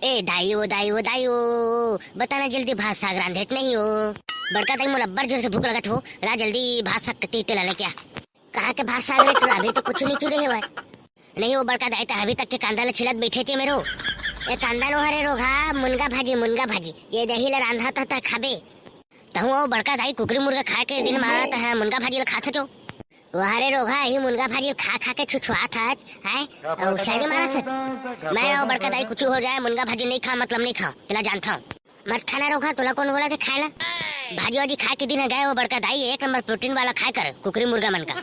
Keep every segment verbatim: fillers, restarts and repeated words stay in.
ए दाई ओ, दाई ओ, दाई ओ, बता ना जल्दी भात साग रांधे के नहीं हो? बड़का दाई, मोला अब्बड़ जोर से भूख लगत हो, ला जल्दी भात साग कती तेला लेके आ। कहाँ के भात साग रे टुरा, अभी तो कुछ नहीं चुरे हेवय। नहीं हो बड़का दाई, त अभी तक के कांदा ल छिलत बैठे चे मेरो। ए कांदा नो हरे रोघा, मुनगा भाजी, मुनगा भाजी, ये दही ल रांधा त, त खाबे। तहूँ ओ बड़का दाई, कुकरी मुर्गा खाए के दिन मा तह मुनगा भाजी ल खात हचो। वाह रे रोघा, ही मुनगा भाजी ल खा खा के छुछुआत हच, हैं? अउ शायरी मारत हच। मैं ओ बड़का दाई, कुछ हो जाए, मुनगा भाजी नहीं खा, मतलब नहीं खाओ, तेला जानता हूँ। मत खाना रोघा, तोला कौन बोला थे खाए ला? भाजी वाजी खाए के दिन है गए वो बड़का दाई, एक नंबर प्रोटीन वाला खाए कर, कुकरी मुर्गा मन का।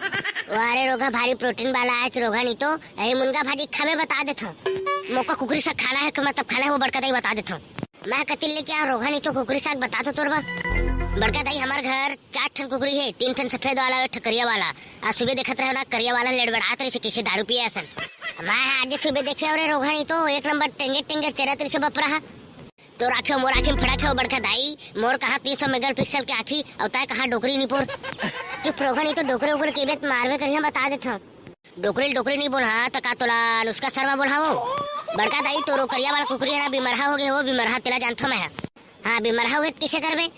वाह रे रोघा, भारी प्रोटीन वाला आज रोघा नहीं तो, यही मुनगा भाजी खाबे बता देता हूँ। मोका कुकरी साग खाना है कि मतलब खाना है वो बड़का दाई बता देता हूँ। मैं कतिल लेके आ रोघा नहीं तो कुकरी साग बता तो तोर बा। बड़का दाई हमार घर चार ठन कुकरी है, तीन ठन सफेद वाला, एक ठन करिया वाला। आज सुबह देखत रहे ना, करिया वाला लेड़बड़ात रही से किसे दारू पिए असन। मैं आज सुबह देखे और रोघा नहीं तो एक नंबर टेंगे टेंगे चरत रही से बपरा हा। तो राखे मोर आँखी में फड़क है बड़का दाई, मोर कहा तीन सौ मेगापिक्सल के आँखी, और ताय कहा डोकरी निपोर। चुप रोघा नहीं तो डोकरे ओकरे के बेत मारवे करिया बता देता हूँ। डोकरी डोकरी नहीं बोल, हाँ, त का तोला अनुष्का शर्मा बोल, हाँ, वो बड़का दाई तोरो करिया वाला कुकरी है ना, बिमरहा हो गए हो, बिमरहा तेला जानथो मैं, हाँ। हाँ, बिमरहा हो गए त किसे करबे?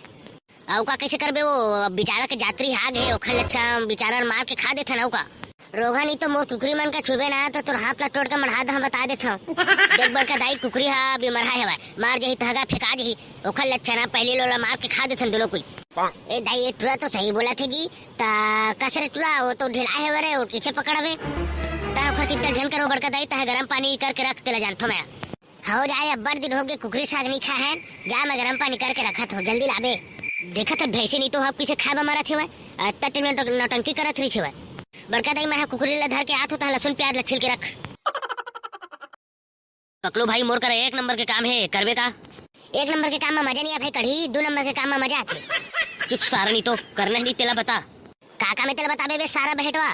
अउ का कैसे करबे वो? अब बेचारा के जात्री आ गए, ओखर लच्छा बेचारा मार के खा देथे ना, अउ का? रोघा नहीं तो मोर कुकरी मन के छुबे ना, तो तोर हाथ ला टोट के मढ़ा दे, हम बता देथव। देख बड़का दाई, कुकरी हा बिमरहा हेवय, मार जही तहगा फेंका जही, ओखर लच्छा ना पहली लोला मार के खा देथन दोनों कोई। ए दाई, ये टुरा तो सही बोला थे जी, ता कस रे टुरा, वो तो ढिला हेवय रे, और किसे पकड़बे? ता ओखर चिंता झन करो बड़का दाई, ता गरम पानी करके रख, तेला जानथो मैं। हो जाए, अब्बड़ दिन हो गए कुकरी साग नहीं खा है, जा मैं गरम पानी करके रखत हूँ, जल्दी लाबे। देखत है भैंसी नहीं तो हब पीछे खाए बा मरत हेवय, अत्ता टाइम नौटंकी करत रही हेवय। बड़का दाई मैं कुकरी ला धर के आत हूँ, तहाँ लहसुन प्याज ला छिल के रख। पकलू भाई, मोर करा एक नंबर के काम है, करबे का? एक नंबर के काम में मजा नहीं आ भाई कढ़ी, दो नंबर के काम में मजा आथे। चुप सारा नहीं तो, करना ही नहीं तेला बता। का काम है तेला बताबे बे सारा बहेटवा?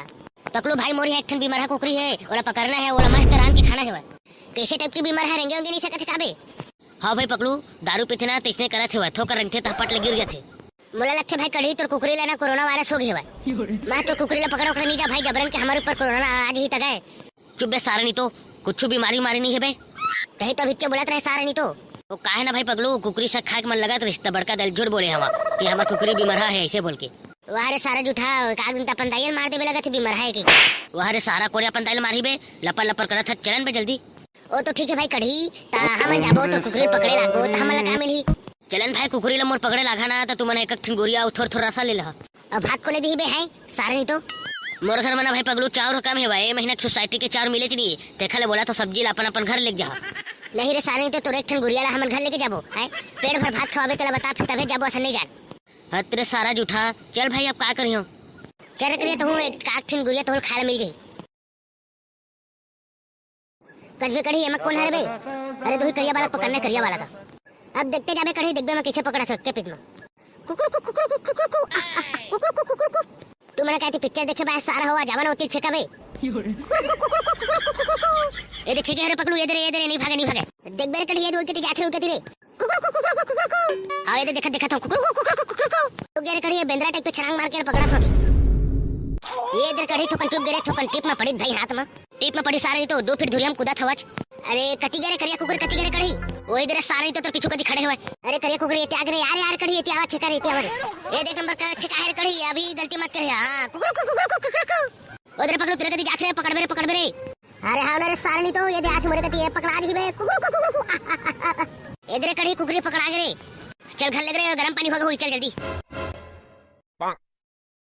पकलू भाई, मोर यहाँ एक ठन बीमार है कुकरी है, ओला पकड़ना है, ओला मस्त रांध के खाना है। कैसे टाइप की बीमार है, रेंगे होंगे नहीं सकत है काबे? हाँ भाई पकलू, दारू पीथे ना, तैसने करत हेवय, थोकर रेंगथे त पट ले गिर जाथे। मोला लगथे भाई कढ़ी तोर कुकरी ला ना कोरोना वायरस हो गए हेवय। मैं तोर कुकरी ला पकड़ा ओकरा नहीं जा भाई, जबरन के हमारे ऊपर कोरोना आ जही त गए। चुप बे सारनी तो, कुछ बीमारी मारी नहीं है बे। तही तो अभिच्चे बोलत रहे सारनी तो। वो काहे ना भाई पगलू, कुकरी से खाए के मन लगत रहिस त बड़का दल झूठ बोले हवा कि हमार कुकरी बीमार है ऐसे बोल के। वाह रे सारा झूठा, एक आध दिन त अपन दाई ल मार देबे लगत है बीमार है के। वाह रे सारा कोरे अपन दाई ल मारही बे, लपर लपर करत है, चलन बे जल्दी। ओ तो ठीक है भाई कढ़ी, ता हमन जाबो तो कुकरी ल पकड़े लागबो, त हमन ला का मिलही? चलन भाई, कुकरी ला मोर पकड़े लागा ना, त तुमन एक एक ठिन गोरिया अउ थोर थोर रसा ले लहा। अब भात कोने दिही बे है, सारे नहीं तो। मोर घर मना भाई पगलू, चाउर कम है भाई, ए महीना सोसाइटी के चाउर मिले च नहीं, तेखा ले बोला तो सब्जी ला अपन अपन घर लेके जा। नहीं रे सारे नहीं तो, तोर एक ठिन गोरिया ला हमन घर लेके जाबो, है? पेट भर भात खवाबे तेला बता, फिर तभे जाबो, असन नहीं जान। हत रे सारा जूठा, चल भाई अब का करियो? चल रे करिया, तहूँ एक आध ठिन गोरिया तोल खाए ला मिल जाही। कछुए कढ़ी, एमा कौन हरे बे? अरे, तू ही करिया वाला पकड़ना है, करिया वाला का। अब देखते जाबे कढ़ी, देखबे मैं कैसे पकड़ा सकते पित में। कुकुर कु, कुकुर कु, कुकुर कु, आ, आ, आ, कुकुर कु, कुकुर कु। तू मने कहती पिक्चर देखे बा सारा हो, जावन होती छेका बे। कुकुर कु, कुकुर कु, कुकुर कु, कुकुर कु। ये दे छेके हरे पकलू, ये दे रे, ये दे रे, नहीं भागे, नहीं भागे। देख बे रे कढ़ी, ये दे उनके ती जात रे, उनके ती रे। कुकुर कु, कुकुर कु, कुकुर कु। हाँ, ये दे देखत, देखत हूँ। कुकुर कु, कुकुर कु, कुकुर कु। रुक जा रे कढ़ी, ये बेंदरा टाइप के छलांग मार के पकड़ा था अभी। ये दे कढ़ी, थोकन चुप गिरे, थोकन टिप में पड़ी भाई हाथ में। टिप में पड़ी सारे तो, दो फीट धुरिया में कूदा था आज। अरे, कति गे रे करिया कुकुर, कति गे रे कढ़ी? वही दे रे सारे तो तोर पीछू कति खड़े हुए। अरे, करिया कुकुर, ये त्याग रे यार, यार कढ़ी, ये त्यावा छेका रे, ये त्यावा रे। ये देख नंबर का छेका है रे कढ़ी, अभी गलती मत करे। हाँ, कुकुर कु, कुकुर कु, कुकुर कु। ओ दे रे पकड़ू, तेरे कति जात रे, पकड़ बे रे, पकड़ बे रे। अरे हाँ ना रे सारनी तो, ये दे हाथ मोरे कति, ये पकड़ा जी बे, कुकुर कु, कुकुर कु। आ, आ, आ, आ। ये दे रे कढ़ी, कुकरी पकड़ा गे रे। चल घर ले दे रे, गरम पानी होगे होई, चल जल्दी।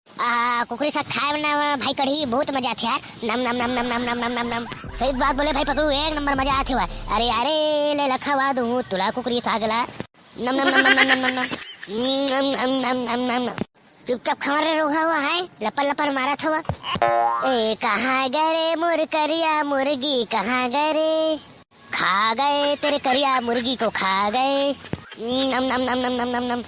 आ, कुकरी साग खाए ना भाई कढ़ी, बहुत मजा आथे यार। नम, नम, नम, नम। सही बात बोले भाई पकड़ू, एक नंबर मजा आथे हुआ। अरे, अरे, ले लखवा दूँ तुला कुकरी साग ला। नम, नम, नम। नम, नम, नम, नम, नम। चुपचाप खा रे रोघा हुआ है, लपर लपर मारा था हुआ। ए, कहाँ गए रे मोर करिया मुर्गी, कहाँ गए रे? खा गए तेरे करिया मुर्गी को खा गए। नम, नम, नम, नम, नम, नम, नम।